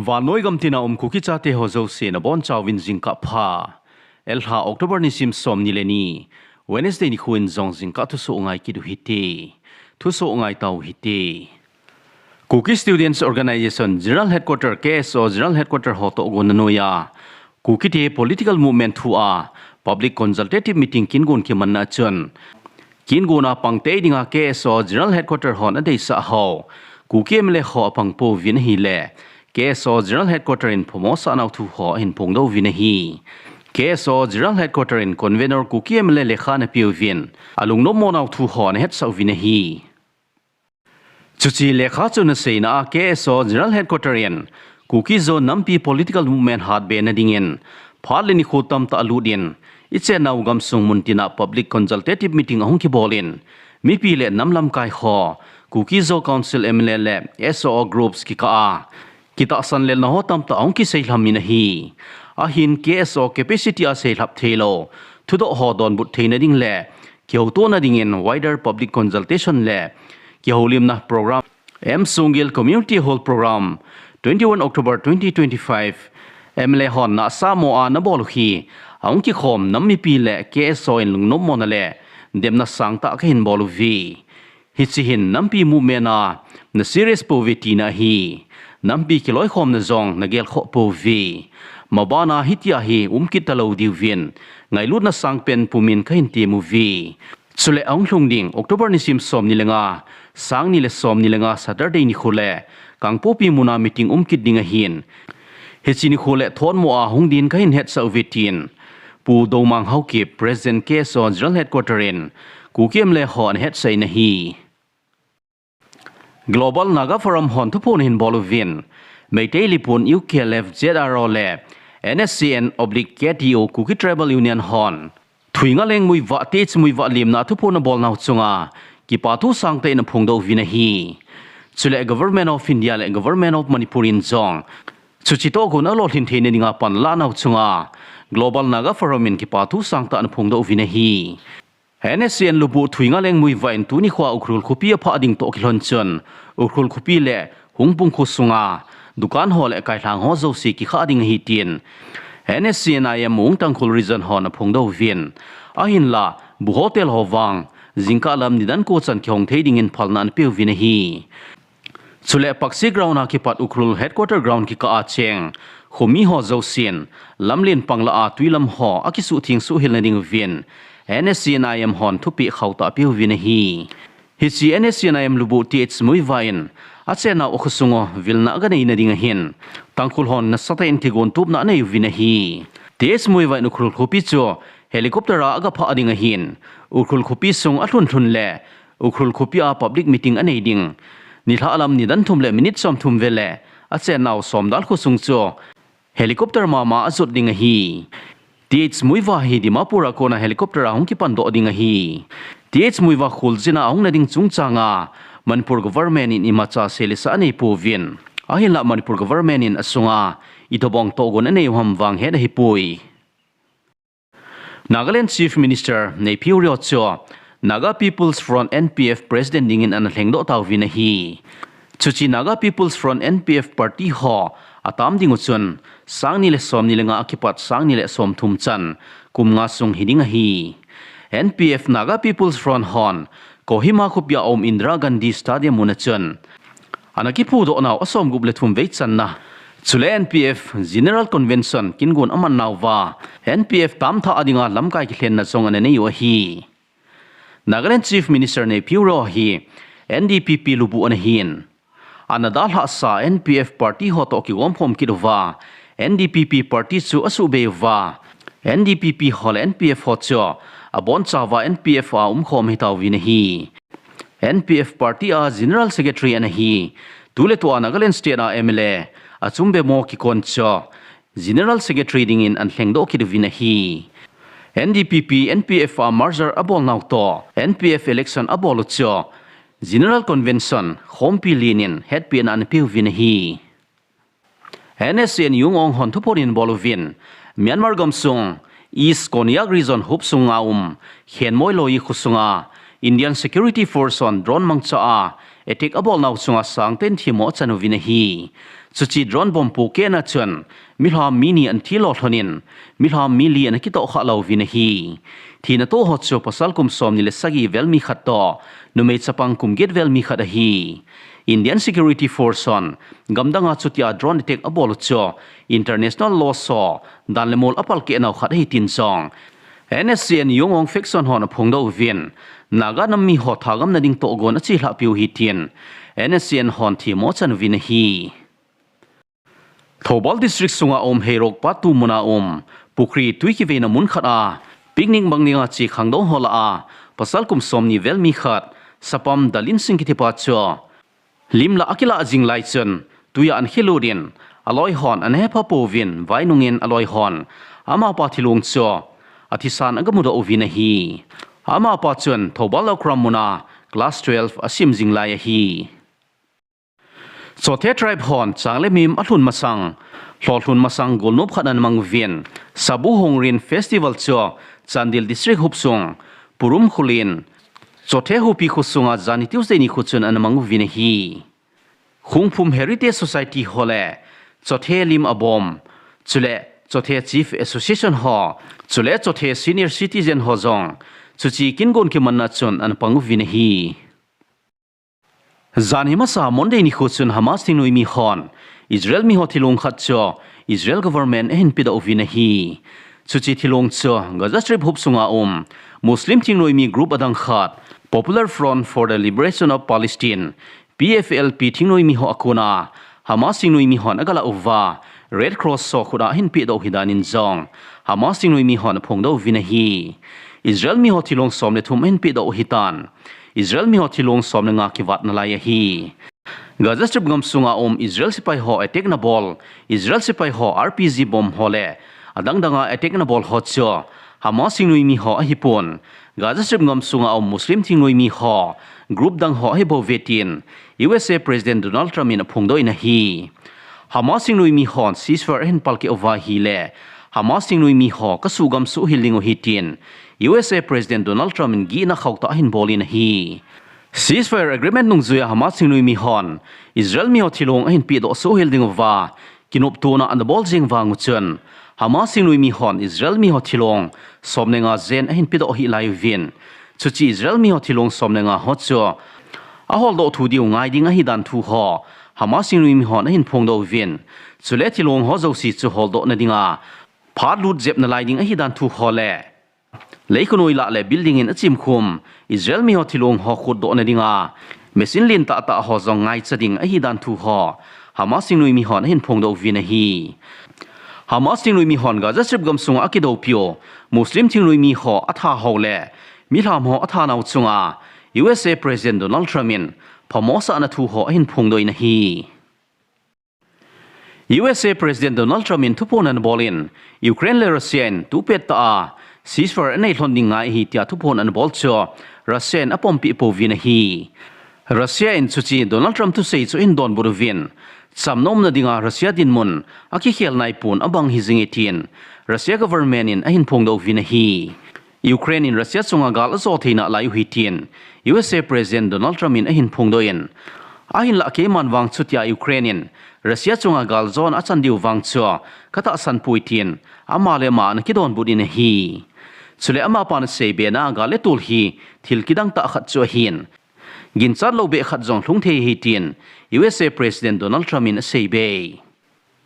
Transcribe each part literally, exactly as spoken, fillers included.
Vannoi gamtina um Kuki chate ho jouse nabonchauvin jingkah pha. Elha October nisim somni le ni, Wednesday nikho in jong jingkah thusoh ngai kit u hite. Thusoh ngai tau hite. Kuki Students Organisation General Headquarter, K S O General Headquarter ho toh gonna noiya Kukite political movement thua public consultative meeting kingon kimanna chun, kingonna pangtei dinga K S O General Headquarter hon adeisah ho Kuki M L A ho apang pouvin ahile, K S O General Headquarter in phamo sah nau thu ho ahin phongdoh uvin ahi. K S O General Headquarter in Convenor Kuki M L A lekha anapeuvin, alungnom mo nau thu ho anahetsah uvin ahi. Chuche lekha chu anaseina a K S O General Headquarter in Kuki Zo nampi political movement hatbena dingin phat le nikho tamtah lut in, ichennau gamsung muntina public consultative meeting ahung kibol in, mipi le nam lamkai ho, Kuki Zo Council M L A le S O O groups kikah a kitahsan lelna ho tamtah ahung kiseilham in ahi. Ahin K S O capacity a seilhap theilou thudoh ho donbut theina ding le kihoutona dingin wider public consultation le kihoulimna program, M Songil Community Hall Program, twenty-one October twenty twenty-five, M L A hon nahsah mo a anabol u hi ahung kikhom nam mipi le K S O in lungnom mona le demna sangtah kahin bol uve. Hiche hin nampi movement a ana serious pouve tina ahi. Nampi kiloikhomna jong ana gelkhoh pouve. Mabana hitia hi umkit talou diuvin ngailutna sangpen pumin kahin temuve. Chule ahung lhung ding October nisim somni le nga, sangni le somni le nga Saturday nikho le Kangpokpi muna meeting umkit ding ahin, hiche nikho le thonmo a hung din kahin hetsah uve tin Pu Domang Haokip, President K S O General Headquarter in Kuki M L A ho anahetsah in ahi. Global Naga Forum hon thuphon ahin bol uvin, Meitei Leepun U K L F Z R O le N S C N oblique K T O Kuki Tribal Union hon Thuingaleng Muivah, Th Muivah limna thuphon abolnau chunga kipathu sangtah in aphongdoh uvin ahi. Chule Government of India le Government of Manipur in jong chuche toh gonna lolhin theina dinga panlanau chunga Global Naga Forum in kipathu sangtah in aphongdoh uvin ahi. N S C N lubuh Thuingaleng Muivah in tuni khoa Ukhrul khopi aphah ding toh kilhon chun, Ukhrul khopi le Hungpung kho sunga dukan ho le kailhang ho jouse kikhah ding ahi tin N S C N I M Mung Tangkhul Region hon aphongdoh uvin, ahinla bu hotel ho vang jingkah lam nidan ko chan kihong thei dingin phalna anapeuvin ahi. Chule Paksi ground a kipat Ukhrul headquarter ground kikah a cheng khomi ho jousen lamlen panglah a twilam ho akisuhtheng suhhel na ding uvin N S C N I M hon thupeh khauhtah apeuvin ahi. Hiche N S C N I M lubuh Th Muivah in achennau akhosung u vilna aganeina ding ahin, Tangkhul hon nasatah in kigon tupna anei uvin ahi. Th Muivah in Ukhrul khopi chu helicopter a agaphah ding ahin, Ukhrul khopi sung alhun lhun le Ukhrul khopi a public meeting anei ding. Nilhah lam nidan thum le minute somthum vel le achennau Somdal khosung chu helicopter mama ajot ding ahi. Th Muivah hi Dimapur a kona helicopter a hung kipandoh ding ahi. Th Muivah kholjin a ahung na ding chungchang a Manipur government in imacha seilesa anei pouvin, ahinla Manipur government in asunga itobang tohgon anei u ham vang het ahipoi. Nagaland Chief Minister Neiphiu Rio chu Naga People's Front, N P F President dingin ana lhengdoh tauvin ahi. Chuche Naga People's Front, N P F party ho atam ding u chun sangni le somni le nga akipat sangni le somthum chan kum nga sung hiding ahi. N P F Naga People's Front hon Kohima khopia um Indira Gandhi Stadium muna chun ana kiphudoh nau asomgup le thum vei channa, chule N P F General Convention kingon aman nauva, N P F tamthah a dinga lamkai kilhenna jong ana nei u ahi. Nagaland Chief Minister Neiphiu Rio hi N D P P lubuh ana hin, ana dalhahsa N P F party ho toh kigomkhom kit uva, N D P P party chu asuhbei uva, N D P P ho le N P F ho chu abonchauva N P F a umkhom ahitauvin ahi. N P F party a General Secretary ana hi, tuletua Nagaland State a M L A, Achumbe Mo Kikon chu General Secretary dingin ana lhengdoh kit uvin ahi. N D P P, N P F a merger abolnau toh, N P F election abol u chu General Convention khompi lenin hetpehna ana peuvin ahi. N S C N Yung Aung hon thuphon ahin bol uvin, Myanmar gamsung East Konyak Region huop sunga um Khenmoi Loyi khosunga Indian Security Force hon drone mangcha a attack abol nau chunga sangtah in themmo achan uvin ahi. Chuche drone bomb pohkehna chun milham mi ni ana thi lolhon in, milham mi li ana kitoh khah lou uvin ahi. Thina toh ho chu pasal kum somni le sagi vel mi khat toh, numei chapang kum get vel mi khat ahi. Indian Security Force hon gamdang a chutia drone attack abol u chu international law ho dan le mol apalkeh nau khat ahi tin jong N S C N Yungong faction hon aphongdoh uvin, Naga nam mi ho thagamna ding tohgon achelhahpi u ahi tin N S C N hon themmo achan uvin ahi. Thoubal District sunga um Heirok Patu muna um Pukhri tui kiveina mun khat a picnic bang dinga che khangdong ho lah a pasal kum somni vel mi khat Sapam Dalinsing kitipa chu lim lah a akilah jing lai chun tuiya ana khilut in aloi hon ana hepha pouvin vainung in aloi hon amapa thilong chu athisan agamudoh uvin ahi. Amapa chun Thoubal Loukhram muna class twelve asim jing lai ahi. Chothe tribe hon chang le mim alhun masang, lholhun masang golnop khat ana mang uvin, Sabu Hongrin Festival chu Chandel District hopsung Purum Khulin Chothe Hupi khosunga jani Tuesday nikho chun ana mang uvin ahi. Khungphum Heritage Society ho le Chothe Lim Abom, chule Chothe Chief Association ho, chule Chothe Senior Citizen ho jong chuche kingon kimanna chun ana pang uvin ahi. Janhi masa Monday nikho chun Hamas thingnoimi hon Israel mi ho thilong khat chu Israel government ahin pedoh uvin ahi. Chuche thilong chu Gaza Strip hopsunga um Muslim thingnoimi group adang khat, Popular Front for the Liberation of Palestine, P F L P thingnoimi ho akona Hamas thingnoimi hon agalah uva, Red Cross ho khut a ahin pedoh u ahi danin jong Hamas thingnoimi hon aphongdoh uvin ahi. Israel mi ho thilong som le thum ahin pedoh u ahitan, Israel mi ho thilong som le nga kivat nalai ahi. Gaza Strip gamsunga um Israel sepai ho attack ana bol, Israel sepai ho R P G bomb ho le adang danga attack ana bol ho chu Hamas thingnoimi ho ahipon, Gaza Strip gamsunga um Muslim thingnoimi ho group dang ho ahi bouve tin U S A President Donald Trump in aphongdoh in ahi. Hamas thingnoimi hon ceasefire ahin palkeh uva ahile Hamas thingnoimi ho kasuh gamsuh hel ding u ahi tin U S A President Donald Trump in gihna khauhtah ahin bol in ahi. Ceasefire agreement nungjuiya Hamas thingnoimi hon Israel mi ho thilong ahin pedoh soh hel ding uva kinoptona ana bol jing vang u chun Hamas thingnoimi hon Israel mi ho thilong som le nga jen ahin pedoh hih lai uvin, chuche Israel mi ho thilong som le nga ho chu aholdoh thei diu ngai ding ahi dan thu ho Hamas thingnoimi hon ahin phongdoh uvin, chule thilong ho jouse chu holdoh nadinga phat lut jep nalai ding ahi dan thu ho le Leikhonoi lah le building in achimkhum Israel mi ho thilong ho khutdoh nadinga machine lentah tah ho jong ngaicha ding ahi dan thu ho Hamas thingnoimi hon ahin phongdoh uvin ahi. Hamas thingnoimi hon Gaza Strip gamsunga akidoupiu Muslim thingnoimi ho atha ho le milham ho atha nau chunga U S A President Donald Trump in phamo asahna thu ho ahin phongdoh in ahi. U S A President Donald Trump in thuphon ana bol in, Ukraine le Russia in tupet tah a ceasefire anei lhon ding ngai ahi tia thuphon ana bol chu Russia in apompeh pouvin ahi. Russia in chuche Donald Trump thusei chu ahin donbut uvin, chamna umna dinga Russia dinmun akikhel naipon abang hijing e tin Russia government in ahin phongdoh uvin ahi. Ukraine in Russia chunga gal ajo thei nalai u ahi tin U S A President Donald Trump in ahin phongdoh in, ahinlah keiman vang chutia Ukraine in Russia chunga gal jona achan diu vang chu katahsan poi tin ama le ama ana kidonbut in ahi. Chule amapan asei bena gal le tol hi thil kidang tah khat chu ahin, ginchat lou beh khat jong lhung thei ahi tin U S A President Donald Trump in asei be.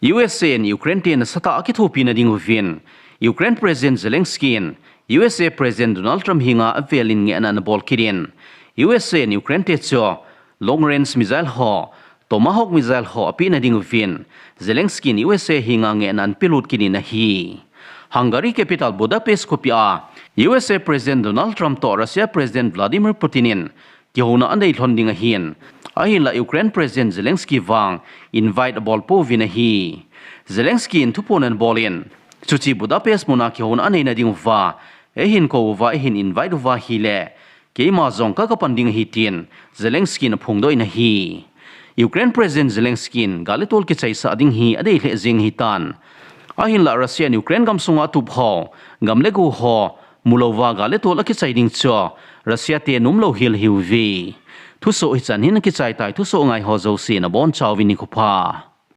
U S A in Ukraine te nasatah a kithopi nading uvin, Ukraine President Zelensky in U S A President Donald Trump henga avel in ngehna ana bol kit in, U S A in Ukraine te chu long range missile ho, Tomahawk missile ho apeh nading uvin, Zelensky in U S A henga ngehna ana pelut kit in ahi. Hungary capital Budapest khopi a U S A President Donald Trump toh Russia President Vladimir Putin in kihouna anei lhon ding ahin, ahinlah Ukraine President Zelensky vang invite abol pouvin ahi. Zelensky in thuphon ana bol in, chuche Budapest muna kihouna anei nading uva eihin kou uva, eihin invite uva ahile keima jong kagapan ding ahi tin Zelensky in aphongdoh in ahi. Ukraine President Zelensky in gal le tol kichaisah ding hi adei lheh jeng ahitan, ahinlah Russia in Ukraine gamsunga atup ho, gam le go ho mulouva gal le tol akichai ding chu Russia te nomlou hel ahiuve. Thusoh hichan hin akichai tai, thusoh ngai ho jouse nabonchauvin nikho pha.